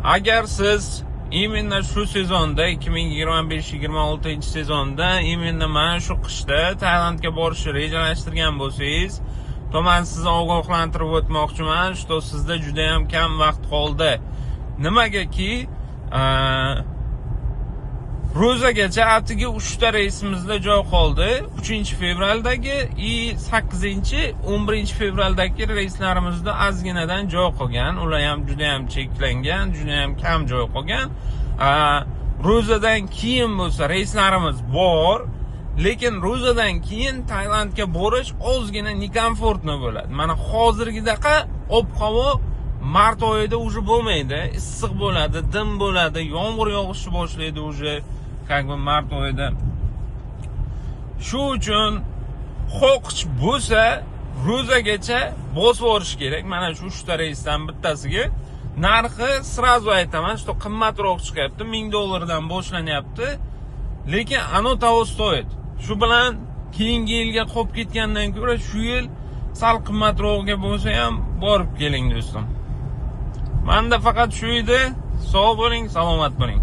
Agar siz именно shu sezonda, 2025-26 sezonda, именно mana shu qishda Tailandga borishni rejalashtirgan bo'lsangiz, то man sizni ogohlantirib o'tmoqchiman, что sizda juda ham kam vaqt qoldi. Nimagaki, ro'zagacha atigi 3 ta reysimizda joy qoldi. 3 fevraldagi и 8, 11 fevraldagi reyslarimizda ozginadan joy qolgan. Ular ham juda ham cheklangan, juda ham kam joy qolgan. Ro'zadan keyin bo'lsa reyslarimiz bor, lekin ro'zadan keyin Tailandga borish ozgina некомфортно bo'ladi. Mana hozirgidaqa ob-havo mart oyida уже bo'lmaydi. Issiq bo'ladi, dim bo'ladi, yomg'ir yog'ishni boshlaydi уже, как бы, mart oyida. Shu uchun xohish bo'lsa, ro'zagacha bosib yuborish kerak. Mana shu 3 ta reysdan bittasiga. Narxi, сразу aytaman, что qimmatroq chiqyapti, 1000 dollardan boshlanyapti. Lekin оно того стоит. Shu bilan keyingi yilga qolib ketgandan ko'ra shu yil sal qimmatrog'iga bo'lsa ham borib keling, do'stim. Manda faqat shu edi. Sog' bo'ling, salomat bo'ling.